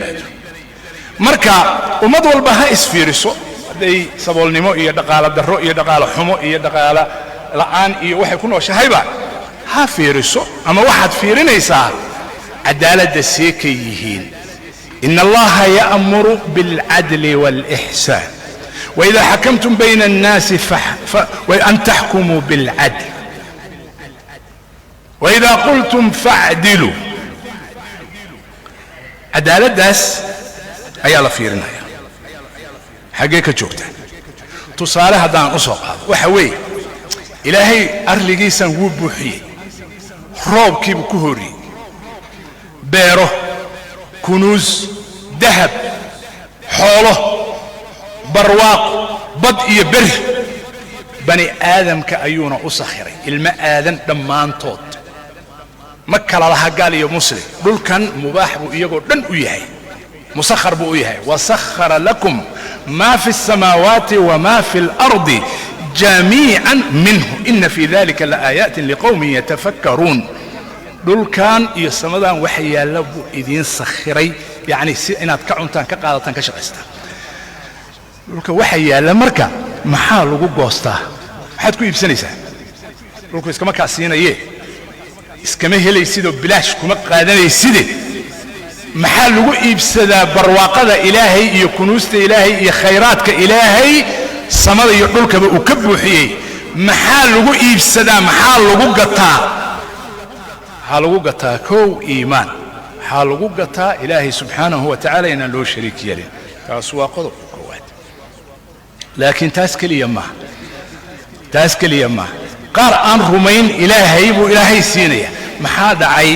Yimaado marka ummad walba ha isfiiriso. Hadday saboolnimo iyo dhaqaalo darro iyo dhaqaalo xumo iyo dhaqaalo la'aan iyo waxay ku nooshahayba ha fiiriso, ama waxaad fiirinaysaa cadaaladda see kay yihiin. إن الله يأمر بالعدل والإحسان وإذا حكمتم بين الناس أن تحكموا بالعدل وإذا قلتم فاعدلوا. Cadaaladdaas ayaa la fiirinaya, xaggee ka joogtaa. Tusaale haddaan u soo qaado, waxa weeye Ilaahay arligiisan wuu buuxiyey, roobkiibuu ku horiyey, beero, kunuus, dahab, xoolo, barwaaqo, bad iyo beri. Bani aadamka ayuuna u sakhiray, ilmo aadan dhammaantood ma kala laha gaal iyo muslim. Dhulkan mubaax buu iyagoo dhan u yahay, musakhar buu u yahay. وسخر لكم ما في السماوات وما في الأرض جميعا منه إن في ذلك لآيات لقوم يتفكرون. Dhulkan iyo samadan waxa yaalla buu idiin sakhiray, yacni si inaad ka cuntaan, ka qaadataan, ka shaqaystaan. Dhulka waxa yaalla marka maxaa lagu goostaa? Maxaad ku iibsanaysaa? Dhulku iskama kaa siinaye, iskama helaysidoo bilaash kuma qaadanayside. Maxaa lagu iibsadaa barwaaqada Ilaahay iyo kunuusta Ilaahay iyo khayraadka Ilaahay samada iyo dhulkaba uu ka buuxiyey? Maxaa lagu iibsadaa? Maxaa lagu gataa? Waxaa lagu gataa kow iimaan. Waxaa lagu gataa Ilaahay subxaanahu wa tacaala inaan loo shariik yeelin. Taas waa qodobka koowaad. Laakiin taas keliya maaha, taas keliya maaha. Qaar aan rumayn Ilaahay buu Ilaahay siinaya. Maxaa dhacay?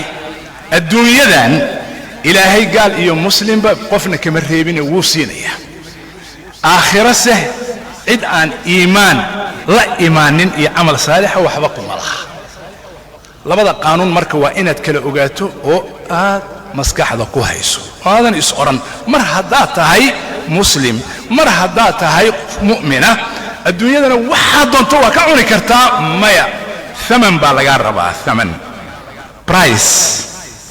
Adduunyadan Ilaahay gaal iyo muslimba qofna kama reebine, wuu siinayaa. Aakhirase cid aan iimaan la imaanin iyo camal saalixa waxba kuma laha. Labada qaanuun marka waa inaad kala ogaato oo aad maskaxda ku hayso, oo aadan is odhan mar haddaad tahay muslim, mar haddaad tahay mu'mina, adduunyadana waxaad doonto waa ka cuni kartaa. Maya, thaman baa lagaa rabaa, thaman, price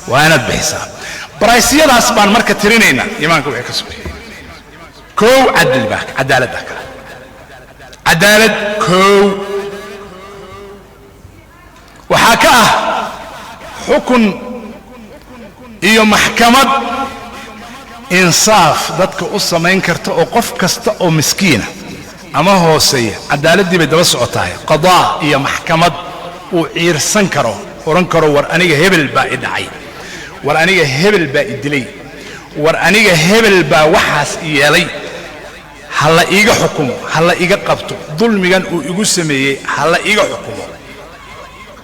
waa inaad bixisaa. Price-yadaas baan marka tirinaynaa. Iimaanka wixii ka sokeeyey, kow cadli baa, cadaaladda kale, cadaalad kow waxaa ka ah xukun iyo maxkamad insaaf dadka u samayn karta, oo qof kasta oo miskiina ama hooseeya cadaaladdii bay daba socotahay. Qadaa iyo maxkamad uu ciirsan karo, odhan karo: "War aniga hebel baa i dhacay, war aniga hebel baa i dilay, war aniga hebel baa waxaas i yeelay, ha la iiga xukumo, ha la iga qabto dulmigan uu igu sameeyey, ha la iiga xukumo."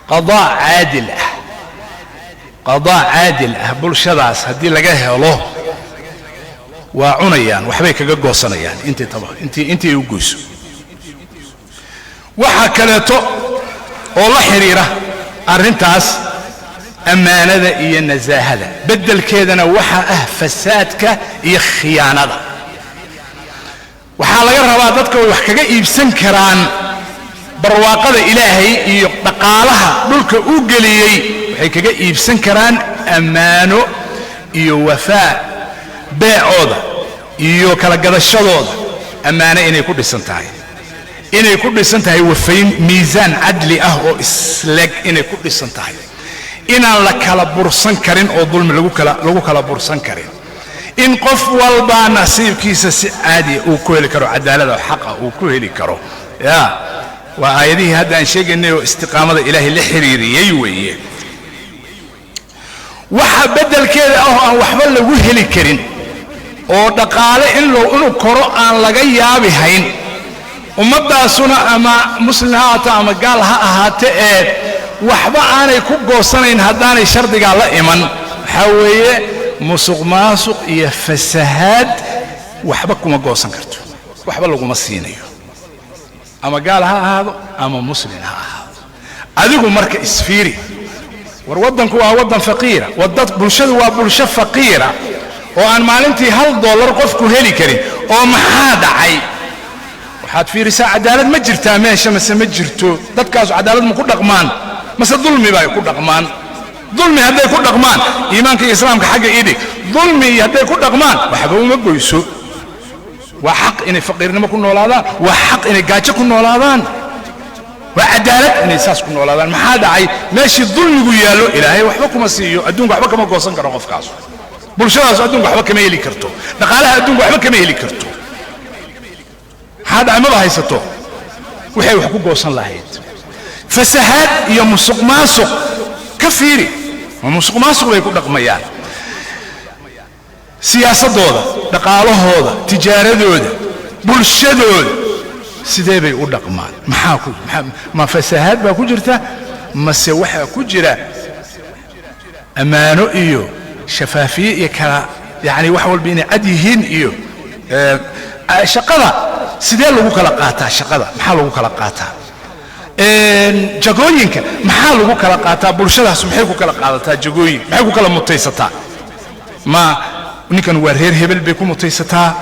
Qadaa caadil ah, qadaa caadil ah bulshadaas haddii laga helo, waa cunayaan, waxbay kaga goosanayaan intii taba intii u goyso. Waxaa kaleeto oo la xidhiira arrintaas ammaanada iyo nasaahada. Beddelkeedana waxaa ah fasaadka iyo khiyaanada. Waxaa laga rabaa dadka way wax kaga iibsan karaan barwaaqada Ilaahay iyo dhaqaalaha dhulka uu geliyey. Waxay kaga iibsan karaan ammaano iyo wafaa. Beecooda iyo kala gadashadooda ammaano inay ku dhisan tahay, inay ku dhisan tahay wafayn, miisaan cadli ah oo isleg inay ku dhisan tahay, inaan la kala bursan karin oo dulmi lagu kala bursan karin, in qof walbaa nasiibkiisa si caadiya uu ku heli karo, cadaalada xaqa uu ku heli karo. Ya waa aayadihii hadda aan sheegaynay oo istiqaamada Ilaahay la xiriiriyey weeye. Waxa beddelkeeda ah oo aan waxba lagu heli karin oo dhaqaale in inuu koro aan laga yaabi hayn, ummaddaasuna ama muslim ha ahaato ama gaal ha ahaate ee waxba aanay ku goosanayn haddaanay shardigaa la iman, waxaa weeye musuq maasuq iyo fasahaad. Waxba kuma goosan karto, waxba laguma siinayo, ama gaal ha ahaado ama muslim ha ahaado. Adigu marka isfiiri. War waddanku waa waddan faqiira, wadad bulshadu waa bulsho faqiira oo aan maalintii $1 qofku heli karin. Oo maxaa dhacay? Waxaad fiirisaa: cadaalad ma jirtaa meesha mase ma jirto? Dadkaasu cadaalad ma ku dhaqmaan mase dulmi bay ku dhaqmaan? Dulmi hadday ku dhaqmaan, iimaanka iyo islaamka xagga idhig, dulmi iyo hadday ku dhaqmaan waxba uma goyso. Waa xaq inay faqiirnimo ku noolaadaan, waa xaq inay gaajo ku noolaadaan, waa cadaalad inay saas ku noolaadaan. Maxaa dhacay? Meeshii dulmigu yaallo Ilaahay waxba kuma siiyo, adduunka waxba kama goosan karo qofkaas, bulshadaas adduunka waxba kama heli karto, dhaqaalaha adduunka waxba kama heli karto. Maxaa dhacay? Maba haysato waxay wax ku goosan lahayd. Fasahaad iyo musuq maasuq ka fiiri, ma musuq maasuq bay ku dhaqmayaan? Siyaasadooda, dhaqaalahooda, tijaaradooda, bulshadooda sidee bay u dhaqmaan? Maxaa ku ma fasahaad baa ku jirta, mase waxaa ku jira ammaano iyo shafaafiye iyo kala, yacni wax walba inay cad yihiin? Iyo shaqada sidee lagu kala qaataa? Shaqada maxaa lagu kala qaataa? Jagooyinka maxaa lagu kala qaataa? Bulshadaas maxay ku kala qaadataa jagooyin? Maxay ku kala mutaysataa? Ma ninkan waa reer hebel bay ku mutaysataa?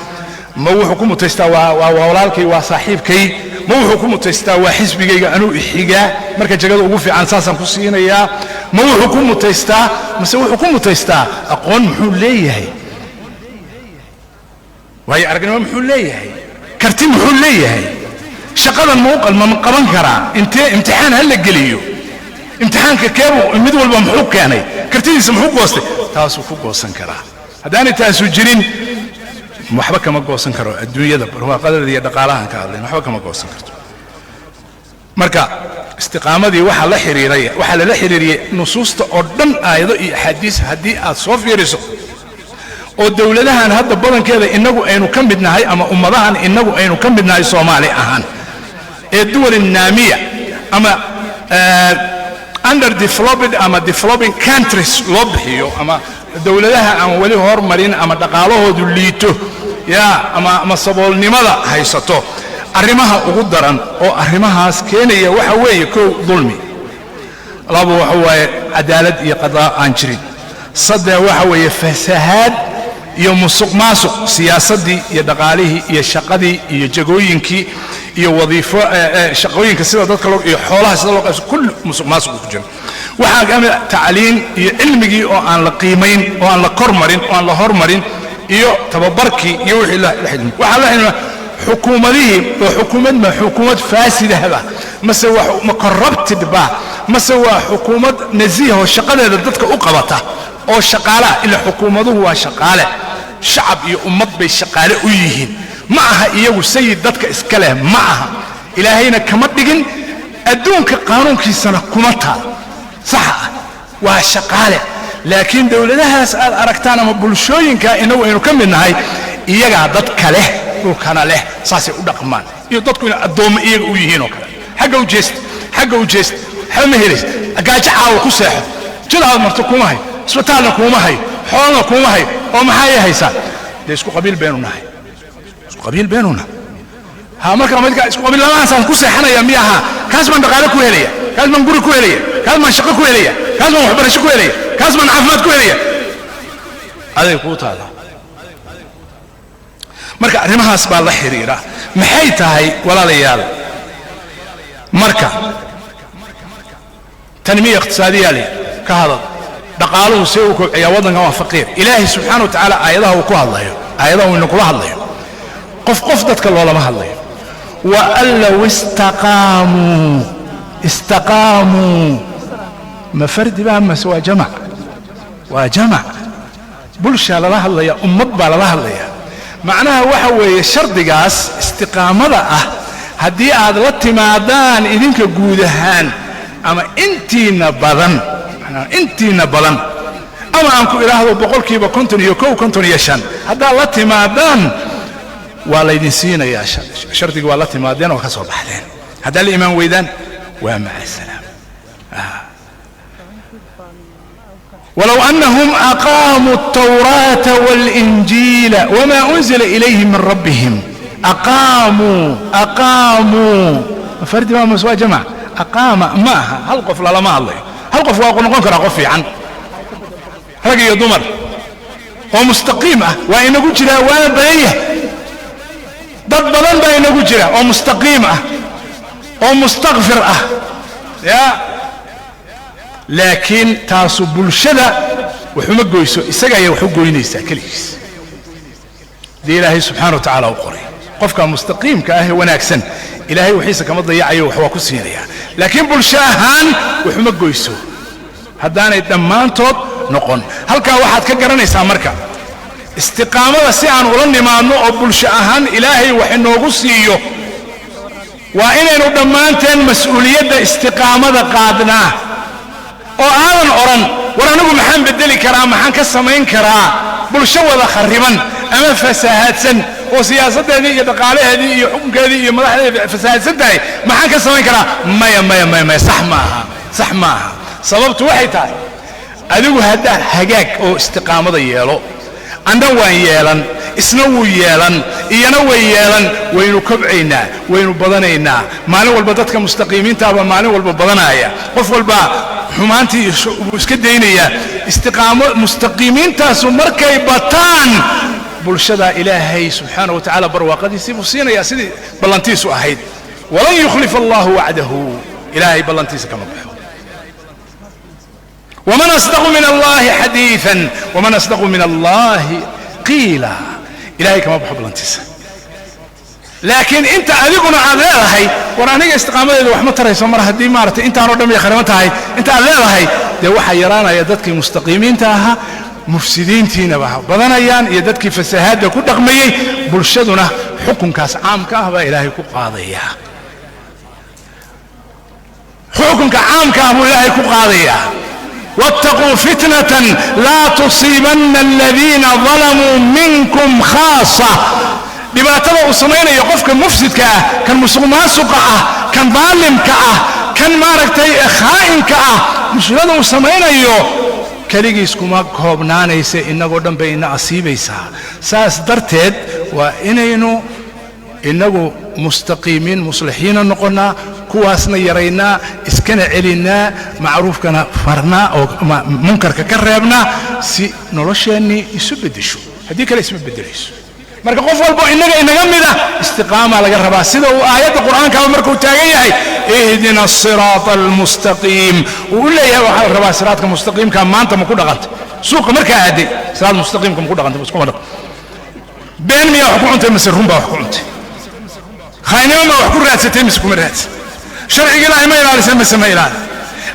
Ma wuxuu ku mutaystaa waa walaalkay, waa saaxiibkay? Ma wuxuu ku mutaystaa waa xisbigayga, anuu ixigaa, marka jagada ugu fiican saasaan ku siinayaa? Ma wuxuu ku mutaystaa, mase wuxuu ku mutaystaa aqoon muxuu leeyahay, waayo aragnimo muxuu leeyahay, karti muxuu leeyahay, shaqadan ma u qalma, ma qaban karaa? Intee imtixaan ha la geliyo, imtixaanka keebu mid walba muxuu keenay, kartidiisa muxuu goostay, taasuu ku goosan karaa. Haddaanay taasu jirin waxba kama goosan karo adduunyada, barwaaqadeeda iyo dhaqaalahan ka hadlayn waxba kama goosan karto. Marka istiqaamadii waxaa la xiriiray, waxaa lala xiriiriyey nusuusta oo dhan, aayado iyo axaadiis haddii aad soo fiiriso, oo dowladahan hadda badankeeda innagu aynu ka mid nahay, ama ummadahan innagu aynu ka mid nahay Soomaali ahaan, ee duwal naamiya ama under developed ama developing countries loo bixiyo, ama dowladaha aan weli hormarin ama dhaqaalahoodu liito ya ama saboolnimada haysato, arrimaha ugu daran oo arrimahaas keenaya waxa weeye: kow, dulmi; labo, waxa waaye cadaalad iyo qadaa aan jirin; saddex, waxa weeye fasahaad iyo musuq maasuq, siyaasaddii iyo dhaqaalihii iyo shaqadii iyo jagooyinkii iyo wadiifo shaqooyinka sida dadka loo iyo xoolaha sida loo qaybso, kulli musuq maasuq ku jira. Waxaa ka mid tacliin iyo cilmigii oo aan la qiimayn, oo aan la kormarin, oo aan la hormarin, iyo tababarkii iyo wixii la xidhiidha. Waxaa la xidhiidha xukuumadihii oo xukuumad ma xukuumad faasidahba, mase waa ma corrupted ba, mase waa xukuumad nasiih oo shaqadeeda dadka u qabata oo shaqaalaha? Ila xukuumaduhu waa shaqaale, shacab iyo ummad bay shaqaale u yihiin. Ma aha iyagu sayid dadka iska leh, ma aha. Ilaahayna kama dhigin, adduunka qaanuunkiisana kuma taal saxa ah. Waa shaqaale. Laakiin dowladahaas aad aragtaan ama bulshooyinka innagu aynu ka mid nahay, iyagaa dadka leh, dhulkana leh, saasay u dhaqmaan, iyo dadku inay addoommo iyaga u yihiin oo kale. Xagga u jeest, xagga u jeest, waxba ma helays, gaajo caawa ku seexo, jid aad marto kuma hayo, isbitaalna kuuma hayo, xoolna kuuma hayo, oo maxaa ii haysaa? Dee isku qabiil baynu nahay, isku qabiil baynu nahay. Ha, marka midka isku qabiil lamahaasaan ku seexanaya miya ahaa? Kaas baan dhaqaale ku helaya, kaas baan guri ku helaya, kaas baan shaqo ku helaya, kaas baan waxbarasho ku helaya, kaas baan caafimaad ku helaya. Aday kuu taallaa. Marka arrimahaas baa la xiriira. Maxay tahay, walaalayaal, marka tanmiya iqtisaadiya leh ka hadal, dhaqaaluhu see u kobciyaa? Waddankan waa faqiir. Ilaahay subxaana wa tacaala aayadaha uu ku hadlayo, aayadaha uu inakula hadlayo, qof qof dadka loolama hadlayo. Wa an low istaqaamuu, istaqaamuu ma fardi baa mase waa jamac? Waa jamac, bulshaa lala hadlaya, ummad baa lala hadlaya. Macnaha waxa weeye shardigaas istiqaamada ah haddii aad la timaadaan idinka guud ahaan ama intiina badan, macnaha intiina badan, ama aan ku idhaahdo 51%, 55% haddaad la timaadaan, waa laydin siinayaa. Shardigii waa la timaadeen oo ka soo baxdeen. Haddaad la imaan weydaan, waa maca asalaam. ولو أنهم أقاموا التوراة والإنجيل وما أنزل إليهم من ربهم. أقاموا، أقاموا فرد ما مسوى جمع؟ أقام maaha hal qof lalama hadlayo. Hal qof waa noqon karaa qof fiican, rag iyo dumar oo mustaqiim ah waa inagu jiraa, waana badan yahay. Dad badan baa inagu jira oo mustaqiim ah oo mustakfir ah ya. Laakiin taasu bulshada waxuma goyso, isaga ayaa wax u goynaysaa keligiis. Dee Ilaahay subxaana wa tacaala u qoray qofka mustaqiimka ah ee wanaagsan, Ilaahay wixiisa kama dayacayo, wax waa ku siinayaa. Laakiin bulsho ahaan waxuma goyso haddaanay dhammaantood noqon. Halkaa waxaad ka garanaysaa marka istiqaamada si aan ula nimaadno oo bulsho ahaan Ilaahay wax inoogu siiyo, waa inaynu dhammaanteen mas-uuliyadda istiqaamada qaadnaa, oo aadan odhan war anigu maxaan beddeli karaa, maxaan ka samayn karaa bulsho wada kharriban ama fasahaadsan oo siyaasaddeedii iyo dhaqaalaheedii iyo xukunkeedii iyo madaxdeedii fasahaadsan tahay, maxaan ka samayn karaa? Maya, maya, maya, maya, sax maaha, sax maaha. Sababtu waxay tahay, adigu haddaad hagaag oo istiqaamada yeelo, anna waan yeelan, isna wuu yeelan, iyana way yeelan, waynu kobcaynaa, waynu badanaynaa. Maalin walba dadka mustaqiimiintaaba maalin walba badanaya, qof walba xumaantii wuu iska daynayaa. Istiqaamo mustaqiimiintaasu markay bataan, bulshadaa Ilaahay subxaana wa tacaala barwaaqadiisii buu siinayaa sidii ballantiisu ahayd. Walan yukhlifa Allahu wacdahu, Ilaahay ballantiisa kama baxo. Waman asdaqu min Allahi xadiian waman asdaqu min Allahi qiila, Ilahay kama baxo ballantiisa. Laakiin inta adiguna aad leedahay war aniga istiqaamadeeda wax ma tarayso mar haddii maaragtay intaanoo dhan bay khariban tahay, inta aad leedahay, dee waxaa yaraanaya dadkii mustaqiimiinta ahaa, mufsidiintiinaba badanayaan iyo dadkii fasahaadda ku dhaqmayey. Bulshaduna xukunkaas caamka ah baa Ilaahay ku qaadayaa, xukunka caamka ah buu Ilaahay ku qaadayaa. Wattaquu fitnatan laa tusiibanna aladiina dalamuu minkum khaasa. Dhibaatada uu samaynayo qofka mufsidka ah, kan musuqmaasuqa ah, kan daalimka ah, kan maaragtay khaa'inka ah, mushkilada uu samaynayo keligiis kuma koobnaanaysa, innagoo dhan bay ina asiibaysaa. Saas darteed waa inaynu innagu mustaqiimiin muslixiina noqonnaa, kuwaasna yaraynaa, iskana celinnaa, macruufkana farnaa oo munkarka ka reebnaa, si nolosheennii isu beddesho. Haddii kale isma beddelayso. Marka qof walbo innaga inaga mida istiqaamaa laga rabaa, sida uu aayadda qur'aankaaba markuu taagan yahay ihdina asiraata almustaqiim uu u leeyahay. Waxaa la rabaa siraadka mustaqiimka maanta ma ku dhaqantay? Suuqa markaa aaday siraad mustaqiimka ma ku dhaqantay? Maskuma dhaqan. Been miyaa wax ku cuntay mise run baa wax ku cuntay? Khaynimo ma wax ku raadsatay mise kuma raadsan? Sharciga Ilaahay ma ilaalisay mise ma ilaali?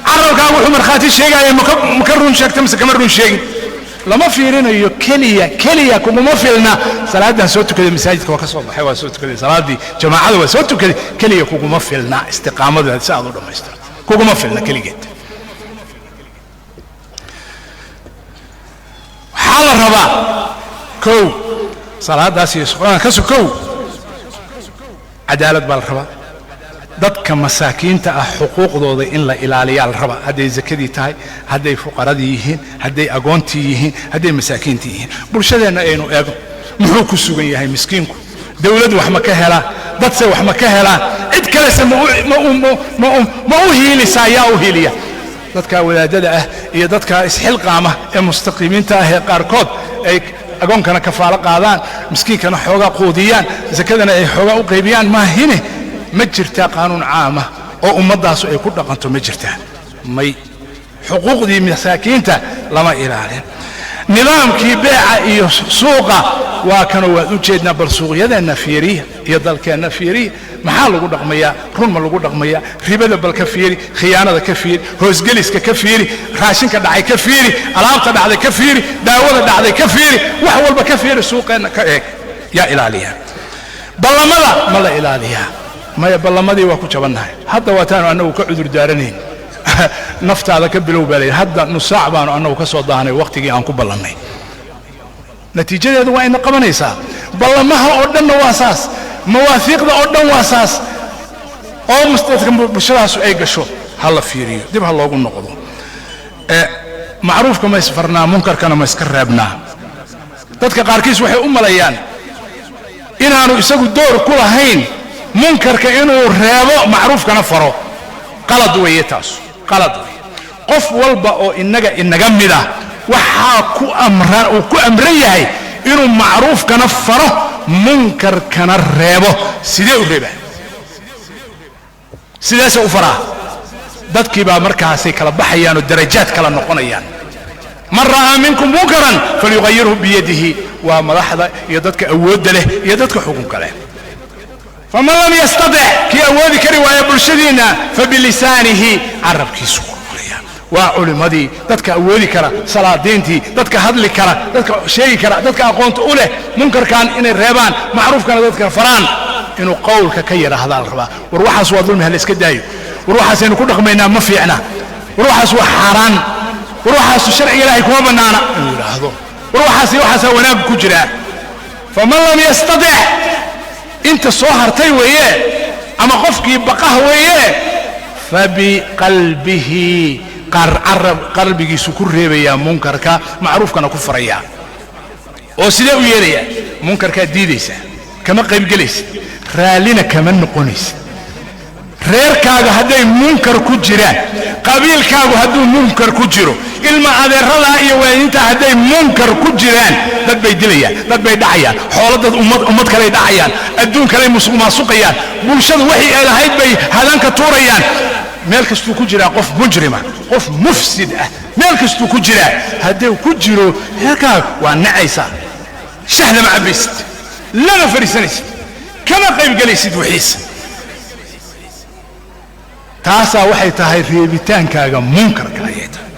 Carabkaagu wuxuu markhaati sheegaya ma ka run sheegta mise kama run sheegin? Lama fiirinayo keliya, keliya kuguma filna salaaddaan soo tukaday, masaajidka waa ka soo baxay, waa soo tukaday salaaddii jamaacada, waa soo tukaday, keliya kuguma filna. Istiqaamada si aad u dhammaystirto kuguma filna keligeed. Waxaa la rabaa kow salaadaas iyo qur-aan ka sokow, cadaalad baa la rabaa. Dadka masaakiinta ah xuquuqdooda in la ilaaliyaa la rabaa, hadday zakadii tahay, hadday fuqaradii yihiin, hadday agoontii yihiin, hadday masaakiintii yihiin. Bulshadeenna aynu eego, muxuu ku sugan yahay miskiinku? Dawlad wax ma ka helaa? Dadse wax ma ka helaan? Cid kalese ma u hiilisaa? Yaa u hiiliya? Dadka wadaadada ah iyo dadka isxilqaama ee mustaqiimiinta ah ee qaarkood ay agoonkana kafaalo qaadaan, miskiinkana xoogaa quudiyaan, zakadana ay xoogaa u qaybiyaan, maahine ma jirtaa qaanuun caama oo ummaddaasu ay ku dhaqanto? Ma jirtaa? May. Xuquuqdii masaakiinta lama ilaalin. Nidaamkii beeca iyo suuqa waa kanoo waad u jeednaa. Bal suuqyadeenna fiiriya iyo dalkeenna fiiriya, maxaa lagu dhaqmayaa? Run ma lagu dhaqmayaa? Ribada bal ka fiiri, khiyaanada ka fiiri, hoosgeliska ka fiiri, raashinka dhacay ka fiiri, alaabta dhacday ka fiiri, daawada dhacday ka fiiri, wax walba ka fiiri, suuqeenna ka eeg. Yaa ilaaliya ballamada? Ma la ilaaliyaa? Maya, ballamadii waa ku jabannahay. Hadda waataanu annagu ka cudur daaranayn. Naftaada ka bilow baa layidhi. Hadda nus saac baanu annagu ka soo daahnay waqtigii aan ku ballannay. Natiijadeedu waa ina qabanaysaa. Ballamaha oo dhanna waa saas, mawaafiiqda oo dhan waa saas oo dadka bulshadaasu ay gasho. Ha la fiiriyo, dib ha loogu noqdo. Macruufka ma isfarnaa? Munkarkana ma iska reebnaa? Dadka qaarkiis waxay u malayaan inaanu isagu door ku lahayn munkarka inuu reebo, macruufkana faro. Qalad weeye taas, qalad weeye. Qof walba oo innaga inaga mid ah waxaa ku amra uu ku amran yahay inuu macruufkana faro, munkarkana reebo. Sidee u reebaa? Sideese u faraa? Dadkii baa markaasay kala baxayaan oo darajaad kala noqonayaan. Man ra'aa minkum munkaran falyughayirhu biyadihi, waa madaxda iyo dadka awoodda leh iyo dadka xukunka leh. Faman lam yastatic, kii awoodi kari waaya bulshadiinna, fabilisaanihi, carabkiisu ku qoraya, waa culimmadii, dadka awoodi kara, salaadiintii, dadka hadli kara, dadka sheegi kara, dadka aqoonta u leh munkarkan inay reebaan, macruufkana dadka faraan, inuu qowlka ka yidhaahdaa la rabaa. War waxaas waa dulmi, ha la iska daayo. War waxaasaynu ku dhaqmaynaa ma fiicna. War waxaas waa xaaraan. War waxaasu sharciga Ilaahay kuma bannaana, inuu yidhaahdo. War waxaas iyo waxaasaa wanaag ku jiraa. Faman lam yastatic, inta soo hartay weeye, ama qofkii baqaha weeye, fabiqalbihi, carab qalbigiisu ku reebayaa munkarka, macruufkana ku farayaa. Oo sidee u yeelayaa? Munkarkaad diidaysaa, kama qaybgelaysid, raallina kama noqonaysid. Reerkaaga hadday munkar ku jiraan, qabiilkaagu hadduu munkar ku jiro, ilma adeeradaa iyo waalidiintaa hadday munkar ku jiraan, dad bay dilayaan, dad bay dhacayaan, xoolo dad ummad kaley dhacayaan, adduun kaley musuqmaasuqayaan, bulshadu waxii ay lahayd bay hadanka tuurayaan. Meel kastuu ku jiraa qof mujrima, qof mufsid ah, meel kastuu ku jiraa. Hadduu ku jiro reerkaaga, waa nacaysaa, shah lama cabaysid, lama fadhiisanaysid, kama qaybgelaysid wixiisa. Taasaa waxay tahay reebitaankaaga munkarka ayay tahay.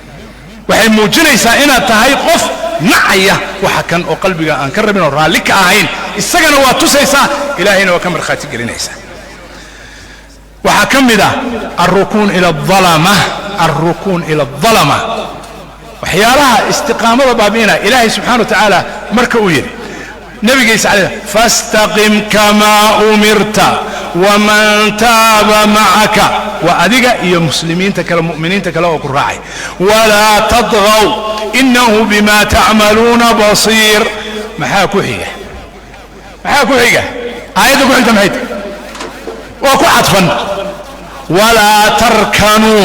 Waxay muujinaysaa inaad tahay qof nacaya waxa kan oo qalbiga aan ka rabin oo raalli ka ahayn. Isagana waa tusaysaa, Ilaahayna waa ka markhaati gelinaysaa. Waxaa ka mid ah alrukuun ila alama, alrukuun ila aldalama, waxyaalaha istiqaamada baabi'ina. Ilaahay subxana wa tacaala marka uu yidhi nabigiisa alay, fastaqim kamaa umirta waman taaba macaka, waa adiga iyo muslimiinta kale, mu'miniinta kale oo ku raacay, walaa tadgaw inahu bima tacmaluuna basiir. Maxaa ku xiga? Maxaa ku xiga? Aayadda ku xigta maxay tahay? Waa ku cadfan, walaa tarkanuu.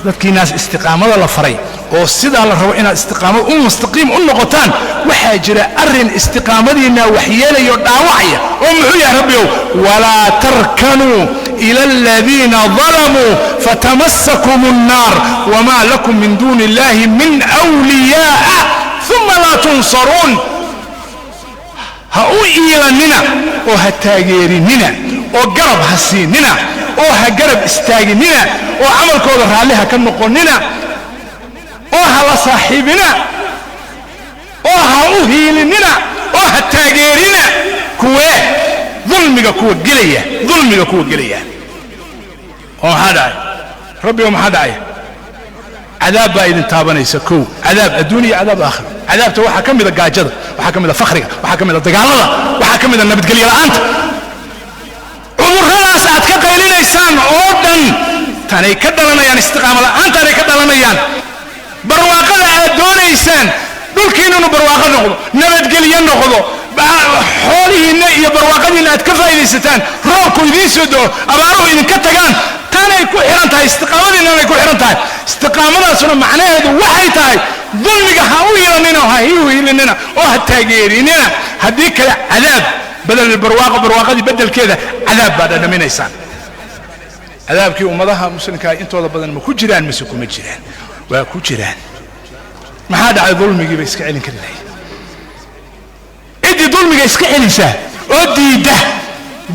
Dadkiinaas istiqaamada la faray oo sidaa la rabo inaad istiqaamada u mustaqiim u noqotaan, waxaa jira arrin istiqaamadiinna waxyeelayo, dhaawacaya, oo muxuu yahay, Rabbiyow? Walaa tarkanuu ila aladiina dalamuu fatamassakum الnaar wma lakum min duuni illahi min wliyaa'a uma laa tunsaruun. Ha u iilanina oo ha taageerinina oo garab ha siinina oo ha garab istaaginina oo camalkooda raalli ha ka noqonina oo ha la saaxiibina oo ha u hiilinina oo ha taageerina kuwee? Dulmiga kuwa gelaya, dulmiga kuwa gelaya. Oo maxaa dhacay, Rabbigo? Maxaa dhacay? Cadaab baa idin taabanaysa. Kow, cadaab adduun iyo cadaab aakhiro. Cadaabta waxaa ka mida gaajada, waxaa ka mida fakhriga, waxaa ka mida dagaalada, waxaa ka mida nabadgelyo la'aanta. Cudurradaas aad ka qaylinaysaan oo dhan tanay ka dhalanayaan, istiqaamo la'aantaanay ka dhalanayaan. Barwaaqada aad doonaysaan, dhulkiina inuu barwaaqo noqdo, nabadgelyo noqdo, xoolihiinna iyo barwaaqadiinna aad ka faa'iidaysataan, roobku idiin soo da'o, abaaruhu idinka tagaan, tanay ku xihan tahay, istiqaamadiinnanay ku xihan tahay. Istiqaamadaasuna macnaheedu waxay tahay dulmiga ha u hiilanina, ha u hiilinina oo ha taageerinina. Haddii kale cadaab badel barwaaqo, barwaaqadii beddelkeeda cadaab baad dhadhaminaysaan. Cadaabkii ummadaha muslimkaa intooda badan ma ku jiraan mise kuma jiraan? Waa ku jiraan. Maxaa dhacay? Dulmigii bay iska celin kari lahayd. Ciddii dulmiga iska celisa oo diidda,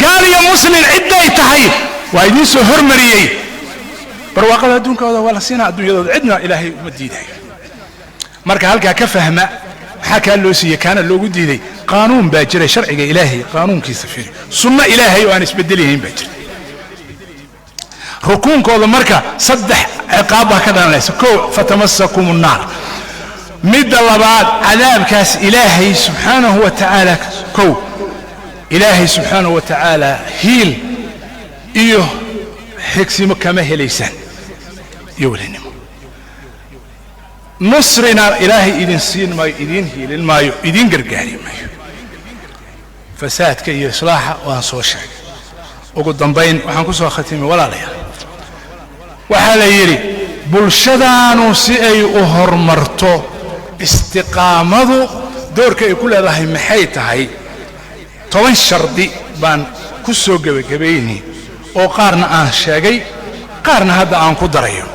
gaal iyo muslin cidday tahay, waa idiin soo hormariyey, barwaaqada adduunkooda waa la siinaa, adduunyadooda cidna Ilaahay uma diidayo. Marka halkaa ka fahma maxaa kaa loo siiyey, kaana loogu diiday. Qaanuun baa jira, sharciga Ilaahay qaanuunkiisa fiiri, sunno Ilaahay oo aan isbedelahayn baa jira. Rukuunkooda marka saddex ciqaab baa ka dhalanaysa. Kow, fatamasakum nnaar. Midda labaad, cadaabkaas Ilaahay subxaanahu wa tacaala. Kow, Ilaahay subxaanahu wa tacaala hiil iyo xigsimo kama helaysaan iyo welinimo, nusrina Ilaahay idin siin maayo, idiin hiilin maayo, idiin gargaari maayo. Fasaadka iyo islaaxa waan soo sheegay. Ugu dambayn waxaan ku soo khatimay, walaalayaal, waxaa la yidhi bulshadaanu si ay u horumarto, istiqaamadu doorka ay ku leedahay maxay tahay? 10 shardi baan ku soo gebagabayni oo qaarna aan sheegay, Qaarna hadda aan ku darayo.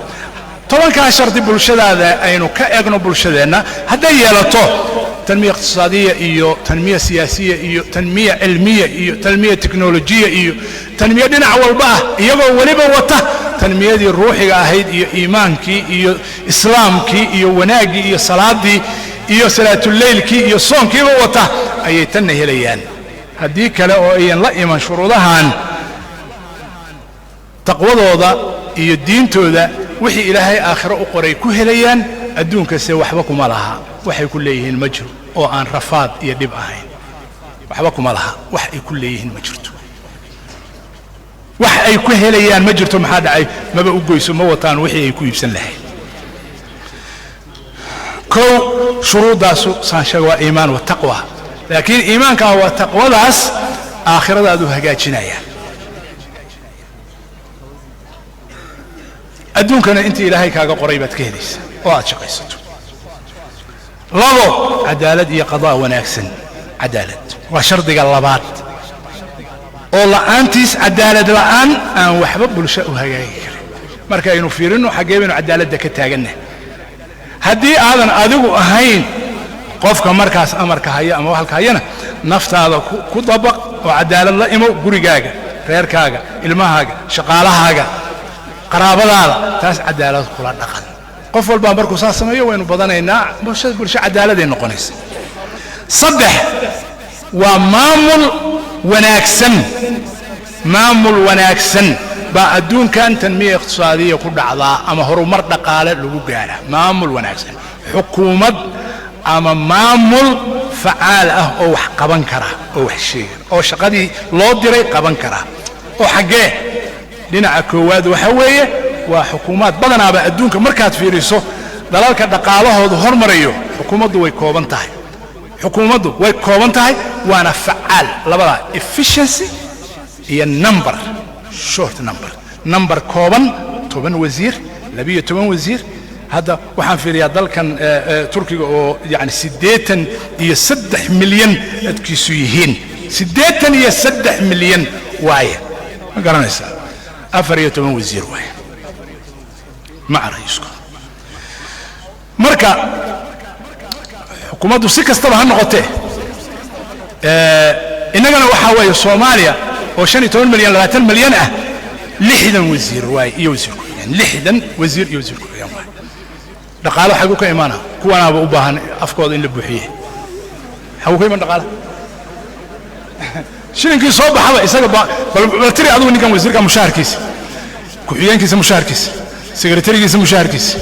10-kaa shardi bulshadaada aynu ka egno. Bulshadeenna hadday yeelato تنمية اقتصادية iyo تنمية سياسية iyo تنمية علمية iyo تنمية تكنولوجية iyo تنمية dhinac walba ah, iyagoo weliba wata tanmiyadii ruuxiga ahayd iyo iimaankii iyo islaamkii iyo wanaaggii iyo salaadii iyo salaatuleylkii iyo soonkiiba wata, ayay tanna helayaan. Haddii kale oo ayan la iman shuruudahan, taqwadooda iyo diintooda wixii Ilaahay aakhiro u qoray ku helayaan, adduunkase waxba kuma laha. Waxay ku leeyihiin ma jiro oo aan rafaad iyo dhib ahayn. Waxba kuma laha, wax ay ku leeyihiin ma jirto, wax ay ku helayaan ma jirto. Maxaa dhacay? Maba u goyso, ma wataan wixii ay ku iibsan lahayd. Kow, shuruuddaasu saan sheega waa iimaan wa taqwa, laakiin iimaankaa waa taqwadaas aakhiradaadu hagaajinaya, adduunkana intii Ilaahay kaaga qoray baad ka helaysaa oo aad shaqaysato. Labo, cadaalad iyo qadaa wanaagsan. Cadaalad waa shardiga labaad oo la'aantiis, cadaalad la'aan, aan waxba bulsho u hagaagi karin. Markaynu fiirinno xaggee baynu cadaaladda ka taagannahay, haddii aadan adigu ahayn qofka markaas amarka haya ama halka hayana, naftaada ku dabaq oo cadaalad la imow gurigaaga, reerkaaga, ilmahaaga, shaqaalahaaga, qaraabadaada, taas cadaalad kula dhaqan. Qof walbaa markuu saas sameeyo waynu badanaynaa, bulshada bulsho cadaaladay noqonaysa. Saddex waa maamul wanaagsan. Maamul wanaagsan baa adduunkan تنمية اقتصادية ku dhacdaa ama horumar dhaqaale lagu gaara. Maamul wanaagsan, xukuumad ama maamul facaal ah oo wax qaban kara oo wax sheega oo shaqadii loo diray qaban kara. Oo xaggee? Dhinaca koowaad waxa weeye waa xukuumaad. Badanaaba adduunka markaad fiiriso dalalka dhaqaalahoodu hormarayo, xukuumaddu way kooban tahay, xukuumaddu way kooban tahay, waana facaal. Labadaa, efficiency iyo number, short number, number kooban, 10 wasiir, 12 wasiir. Hadda waxaan fiiriyaa dalkan Turkiga oo yani 83 milyan dadkiisu yihiin, 83 milyan waaye, ma garanaysaa? 14 wasiir waaye maca ra'iisku. Marka xukuumaddu si kastaba ha noqotee, innagana waxaa weeye Soomaaliya oo 15 milyan, 20 milyan ah, 60 wasiir waaye iyo wasiir ku-xigeen, 60 wasiir iyo wasiir ku-xigeen waaye. Dhaqaalo xagu ka imaana? Kuwanaaba u baahan afkooda in la buuxiye. Xagu ka iman dhaqaala? Shilinkii soo baxaba isaga bal tiri adigu ninkan wasiirka mushaharkiisa, ku-xigeenkiisa mushaharkiisa, sekretarigiisa mushaharkiisa,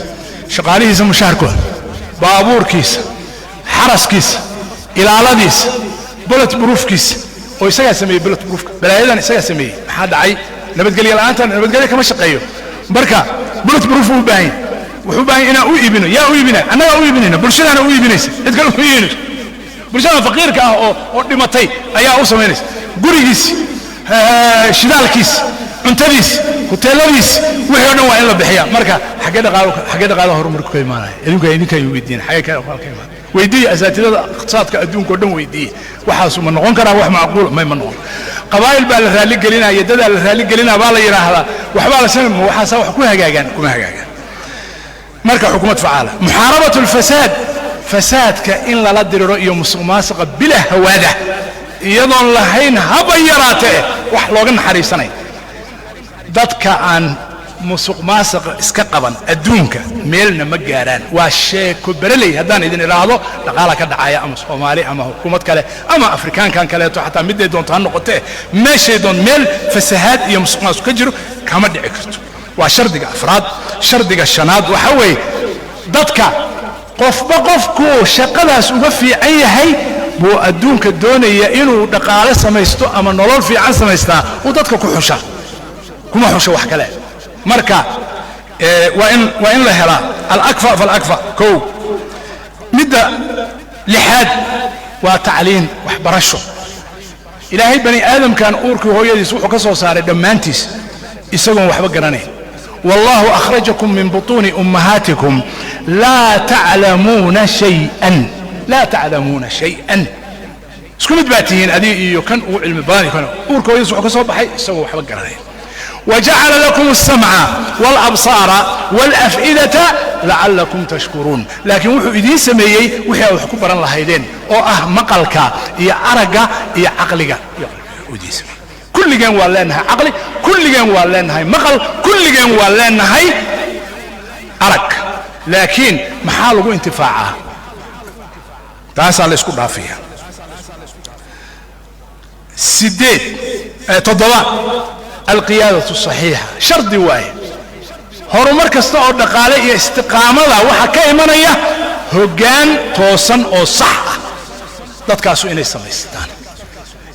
shaqaalihiisa mushaharkooda, baabuurkiisa, xaraskiisa, ilaaladiisa, bullet proofkiisa oo isagaa sameeyey, bullet proofka balaayadan isagaa sameeyey. Maxaa dhacay? Nabadgelyo la'aanta, nabadgelyo kama shaqeeyo. Marka bullet proof uu u baahan yahay, wuxuu u baahan yahay inaan u iibino. Yaa u iibinaya? Annagaa u iibinayna, bulshadaana u iibinaysa, cid kale uma iibinayso. Bulshada faqiirka ah oo dhimatay ayaa u samaynaysa. Gurigiis, shidaalkiis, cuntadiis, huteeladiis, wixii o dhan waa in la bixiya. Marka xaggee dhaqaalo, xaggee dhaqaalaha horumarku ka imaanaya? Idinka weydiin, xaggee ka imaanaya? Weydiiya asaatidada iqtisaadka adduunka oo dhan, weydiiye. Waxaasu ma noqon karaa wax macquul? May, ma noqon. Qabaa'il baa la raali gelinaya, dadaa la raali gelinaya baa la yidhaahdaa, waxbaa la samay, ma waxaasaa wax ku hagaagaan? Kuma hagaagaan. Marka xukuumad facaala, محاربة الفساد, fasaadka in lala diriro iyo musuq maasuqa bila hawaada, iyadoon lahayn haba yaraatee wax looga naxariisanay. Dadka aan musuq maasuqa iska qaban adduunka meelna ma gaaraan. Waa sheeko bereley haddaan idin idhaahdo dhaqaala ka dhacaya ama Soomaali ama xukuumad kale ama Afrikaankan kaleeto, xataa midday doonto ha noqotee, meeshay doon meel fasahaad iyo musuq maasuq ka jiro kama dhici karto. Waa shardiga afraad. Shardiga shanaad waxa weeye dadka qofba qofkuu shaqadaas uga fiican yahay buu adduunka doonaya inuu dhaqaale samaysto ama nolol fiican samaystaa, uu dadka ku xusha, kuma xusho wax kale. Marka waa in la helaa الأكفأ فالأكفأ. Kow, midda lixaad waa tacliin, waxbarasho. Ilaahay bani aadamkan uurkii hooyadiis wuxuu ka soo saaray dhammaantiis isagoon waxba garanayn. والله أخرجكم من بطون أمهاتكم لا تعلمون شيئا، لا تعلمون شيئا. Isku mid baa tihiin, adiga iyo kan ugu cilmi badan iyo kan uurka hooyadiis wuxuu ka soo baxay isagoo waxba garanayn. Wajacala lakum alsamca walabsaara walaf'idata lacalakum tashkuruun. Laakiin wuxuu idiin sameeyey wixii aad wax ku baran lahaydeen, oo ah maqalka iyo aragga iyo caqliga idiin sameeyey. Kulligeen waa leenahay caqli, kulligeen waa leenahay maqal, kulligeen waa leenahay arag, laakiin maxaa lagu intifaacaa? Taasaa la isku dhaafiya. Sideed, toddoba, alqiyaadatu saxiixa shardi waaye. Horumar kasta oo dhaqaale iyo istiqaamada waxaa ka imanaya hoggaan toosan oo sax ah. Dadkaasu inay samaystaan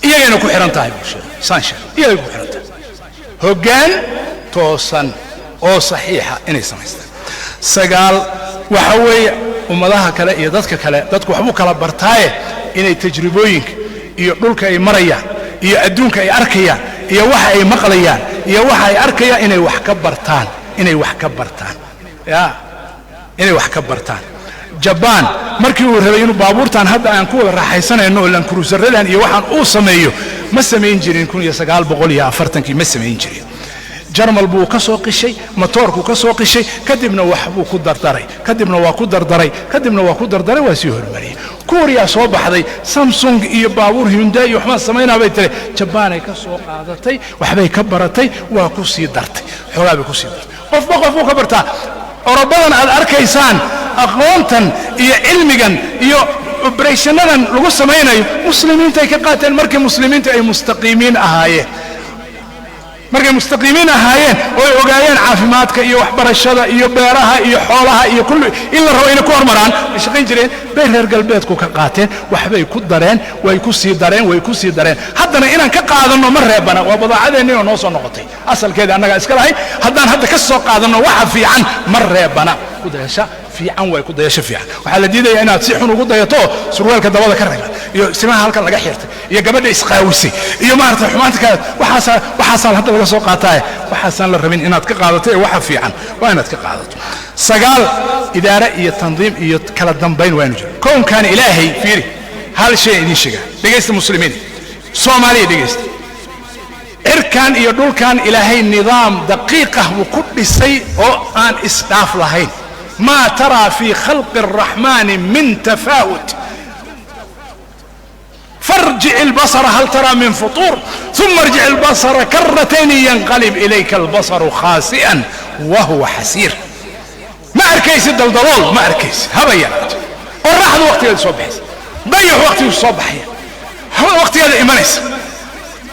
iyagayna ku xidhan tahay bulshada, saan sheeg, iyagay ku xidhan tahay hoggaan toosan oo saxiixa inay samaystaan. Sagaal, waxa weeye ummadaha kale iyo dadka kale, dadku waxbuu kala bartaaye, inay tajribooyinka iyo dhulka ay marayaan iyo adduunka ay arkayaan iyo waxa ay maqlayaan iyo waxa ay arkayaan inay wax ka bartaan, inay wax ka bartaan, ya, inay wax ka bartaan. Jabaan markii uu rabay inuu baabuurtan hadda aan ku wada raaxaysanayno oo Land Cruiseradan iyo waxaan uu sameeyo, ma samayn jirin 1940-kii, ma samayn jirin. Jarmal buu ka soo qishay, matoorku ka soo qishay, kadibna wax buu ku dardaray, kadibna waa ku dardaray, kadibna waa ku dardaray, waa sii hormariyey. Kuuriyaa soo baxday, Samsung iyo baabuur Hyundai iyo waxbaan samaynaa bay tiri. Jabaanay ka soo qaadatay, waxbay ka baratay, waa ku sii dartay, xoogaa bay ku sii dartay. Qofba qof buu ka bartaa. Orobadan aad arkaysaan, aqoontan iyo cilmigan iyo oberethanadan lagu samaynayo muslimiintay ka qaateen markii muslimiintu ay mustaqiimiin ahaayeen. Markay mustaqiimiin ahaayeen oo ay ogaayeen caafimaadka iyo waxbarashada iyo beeraha iyo xoolaha iyo kulli in la rabo inay ku hormaraan ay shaqayn jireen, bay reer galbeedku ka qaateen, waxbay ku dareen, way ku sii dareen, way ku sii dareen. Haddana inaan ka qaadanno ma reebana, waa badaacadeennii oo noo soo noqotay, asalkeeda annagaa iska lahay. Haddaan hadda ka soo qaadanno waxa fiican ma reebana. Ku dayasha fiican way, ku dayasho fiican. Waxaa la diidaya inaad si xun ugu dayato, surwaalka dabada ka reeban iyo simaha halkan laga xirtay iyo gabadha isqaawisay iyo maaragtay xumaanta kale. Waxaasaa hadda laga soo qaataaye, waxaasaan la rabin inaad ka qaadato ee waxa fiican waa inaad ka qaadato. Sagaal, idaare iyo tandiim iyo kala dambayn waa inu jiro. Kownkan Ilaahay, fiiri, hal shay idiin sheega, dhegaysta muslimiin, Soomaaliya dhegaysta. Cirkan iyo dhulkan Ilaahay nidaam daqiiq ah buu ku dhisay oo aan isdhaaf lahayn. ما ترى في خلق الرحمن من تفاوت فارجع البصر هل ترى من فطور ثم ارجع البصر كرتين ينقلب إليك البصر خاسئا وهو حسير. Ma arkaysid daldalool, ma arkaysid haba yaraato. Qoraxdu waqtigeeda soo baxaysa, dayaxu waqtigiisu soo baxaya, hawada waqtigeeda imanaysa,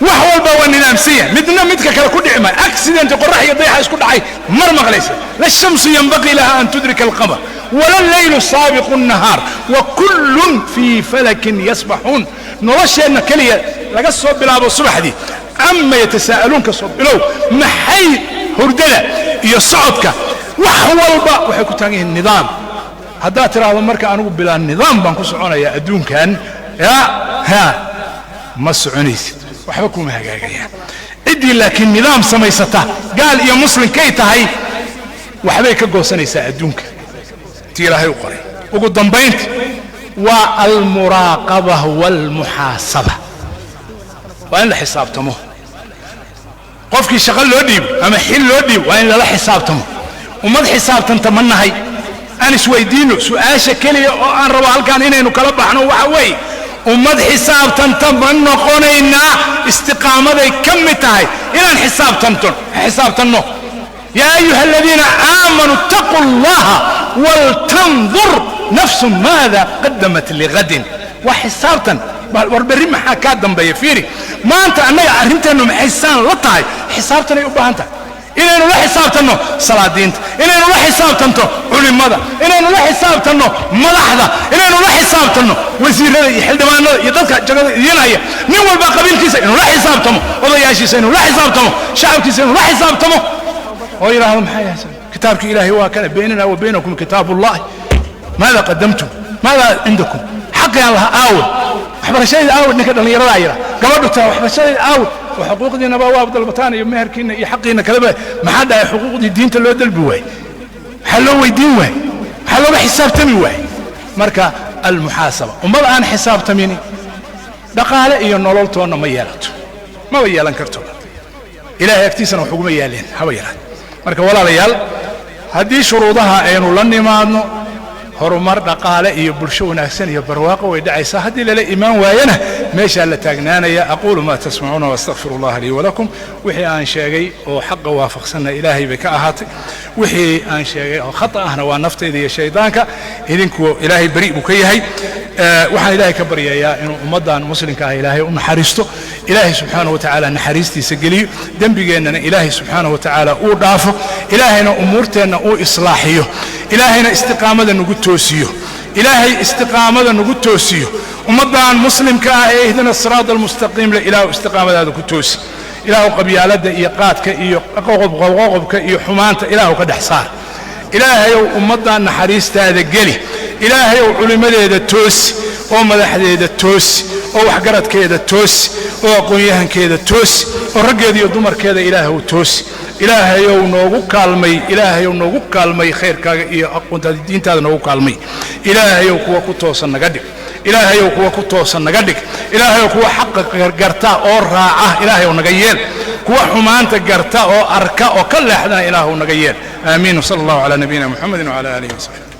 wax walba waa nidaamsan yahay, midna midka kale ku dhici maayo. Accident qorax iyo dayaxa isku dhacay mar maqlaysa. لا الشمس ينبغي لها أن تدرك القمر ولا الليل سابق النهار وكل في فلك يسبحون. Nolosheenna keliya laga soo bilaabo subaxdii عم يتساءلون ka soo bilow, maxay hurdada iyo socodka, wax walba waxay ku taagan yihiin nidaam. Haddaad tidhaahdo marka anigu bilaa nidaam baan ku soconayaa adduunkan, ya ha ma soconaysid, waxba kuma hagaagayaan. Ciddii laakiin nidaam samaysata, gaal iyo muslimkay tahay, waxbay ka goosanaysaa adduunka tii Ilaahay u qoray. Ugu dambaynta waa المراقبة والمحاسبة. Waa in la xisaabtamo. Qofkii shaqo loo dhiibo ama xil loo dhiibo waa in lala xisaabtamo. Ummad xisaabtanta ma nahay? Aan isweydiino su-aasha keliya oo aan rabo halkaan inaynu kala baxno. Waxa weeye, ummad xisaabtanta ma noqonaynaa? Istiqaamaday ka mid tahay inaan xisaabtanto, xisaabtanno. يا أيها الذين آمنوا اتقوا الله ولتنظر نفس ماذا قدمت لغد. Waa xisaabtan. War berri maxaa kaa dambeeya? Fiiri maanta annaga arrinteennu maxay saan la tahay? Xisaabtanay u baahan tahay inaynu la xisaabtanno salaadiinta, inaynu la xisaabtanto culimmada, inaynu la xisaabtanno madaxda, inaynu la xisaabtanno wasiirada iyo xildhibaanada iyo dadka jagada idiin haya. Nin walba qabiilkiisa inuu la xisaabtamo, odayaashiisa inuu la xisaabtamo, shacabkiisa inuu la xisaabtamo oo yidhaahdo: maxay haysan kitaabkii Ilaahay waa kana بيننا وبينكم كتاب الله، ماذا قدمتم؟ ماذا عندكم؟ Xaqii aan lahaa aawe? Waxbarashadayda aawe? Ninka dhallinyaradaa yidha, gabadhu taa, waxbarashadayda aawe? Oo xuquuqdiinaba waa dalbataan iyo meherkiina iyo xaqiina kaleba. Maxaa dhahay xuquuqdii diinta loo dalbi waayey? Maxaa loo weydiin waayey? Maxaa looga xisaabtami waayey? Marka المحاسبة. Ummad aan xisaabtamini dhaqaale iyo nololtoonna ma yeelato, maba yeelan karto. Ilaahay agtiisana wax uguma yaaleen haba yaraad. Marka walaalayaal, haddii shuruudaha aynu la nimaadno, horumar dhaqaale iyo bulsho wanaagsan iyo barwaaqo way dhacaysaa. Haddii lala imaan waayana, meeshaa la taagnaanaya. Aquulu maa tasmacuuna waastaqfiru allaha lii walakum. Wixii aan sheegay oo xaqa waafaqsanna Ilaahay bay ka ahaatay, wixii aan sheegay oo khata ahna waa naftayda iyo shaydaanka, idinku Ilaahay beri buu ka yahay. Waxaan Ilaahay ka baryayaa inuu ummaddan muslimka ah Ilaahay u naxariisto, Ilaahay subxaanahu wa tacaala naxariistiisa geliyo, dembigeennana Ilaahay subxaanahu wa tacaala uu dhaafo, Ilaahayna umuurteenna uu islaaxiyo, Ilaahayna istiqaamada nagu toosiyo, Ilaahay istiqaamada nagu toosiyo. Ummaddan muslimka ah ee ihdina siraada almustaqiim le, Ilaahu istiqaamadaada ku toosi. Ilaahu qabyaaladda iyo qaadka iyo qoqobka iyo xumaanta Ilaahu ka dhex saar. Ilaahayow ummaddan naxariistaada geli. Ilaahayow culimmadeeda toosi, oo madaxdeeda toosi, oo waxgaradkeeda toosi, oo aqoon-yahankeeda toosi, oo raggeeda iyo dumarkeeda Ilaahow toosi. Ilaahayow noogu kaalmay, Ilaahayow noogu kaalmay khayrkaaga iyo aqoontaada, diintaada noogu kaalmay. Ilaahayow kuwa ku toosan naga dhig. Ilaahayow kuwa ku toosan naga dhig. Ilaahayow kuwa xaqa garta oo raaca Ilaahayow naga yeel, kuwa xumaanta garta oo arka oo ka leexdana Ilaahow naga yeel. Aamiin. Wsala allahu calaa nabiyina Muxamedin wcala aalihi wasaxbi.